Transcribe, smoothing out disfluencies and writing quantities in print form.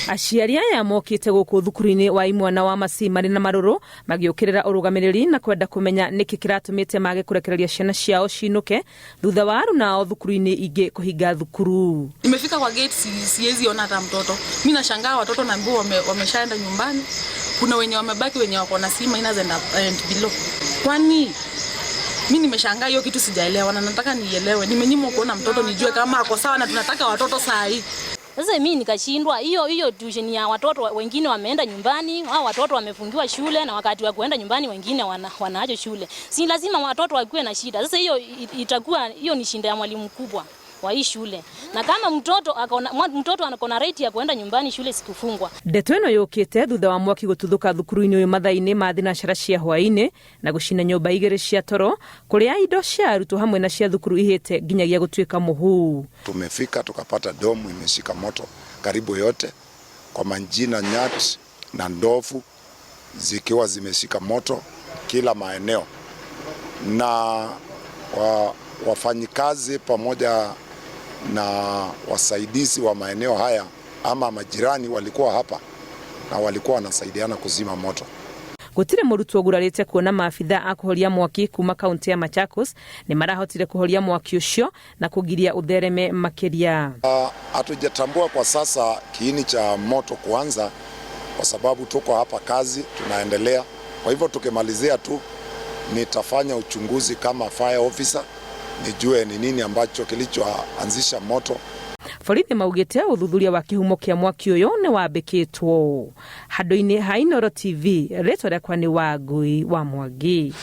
Aciari aya mokite guku thukuru-ini wa imwana wa Masi marĩ na marũrũ magĩũkĩrĩra ũrũgamĩrĩri na kwenda kũmenya nĩkĩ kĩratũmĩte mage kũrekereria ciana ciao cinũke thutha wa aruna ao thukuru-inĩ ingĩ kũhinga thukuru. Nimefika kwa gate siwezi ona hata mtoto. Mimi nashangaa watoto naambiwa wameshaenda nyumbani. Kuna wenye wamebaki wenye wako na C minus and below. Kwani mimi nimeshangaa hiyo kitu sijaelewa na nataka nielewe. Nimenyimwa kuona mtoto nijue kama ako sawa na tunataka watoto saa hii. Sasa mimi nikashindwa hiyo hiyo tuition ya watoto wengine wameenda nyumbani, hao watoto wamefungiwa shule na wakati wa kuenda nyumbani wengine wanaacha shule. Si lazima watoto wakuwe na shida. Sasa hiyo itakuwa hiyo ni shinda ya mwalimu mkubwa wa hii shule. Na kama mtoto akona right ya kuenda nyumbani shule sikufungwa. Ndeto ĩno yũkĩte thutha wa mwaki gũtuthũka thukuru-inĩ ũyũ mathaa-inĩ ma thinacara cia hwaĩ-inĩ na gũcina nyũmba igĩrĩ cia toro kũrĩa indo cia arutwo hamwe na cia thukuru ihĩte nginyagia gũtuĩka mũhu. Tumefika tukapata dorm imeshika moto karibu yote kwa majina Nyat na Ndofu zikiwa zimeshika moto kila maeneo, na wafanyikazi pamoja na wasaidizi wa maeneo haya ama majirani walikuwa hapa na walikuwa wanasaidiana kuzima moto. Gũtirĩ mũrutwo ũgurarĩte kuona maabitha a kũhoria mwaki kuma kaunti ya Machakos nĩ marahotire kũhoria mwaki ũcio na kũgiria ũthereme makĩria. Hatujatambua kwa sasa kiini cha moto kuanza kwa sababu tuko hapa kazi tunaendelea. Kwa hivyo tukimalizia tu nitafanya uchunguzi kama fire officer nijue ni nini ambacho kilichoanzisha moto. Borithi maugĩte ũthuthuria wa kĩhumo kĩa mwaki ũyũ nĩ wambĩkĩtwo. Handũ-inĩ ha Inooro TV, rĩtwa rĩakwa nĩ Wangui wa Mwangi.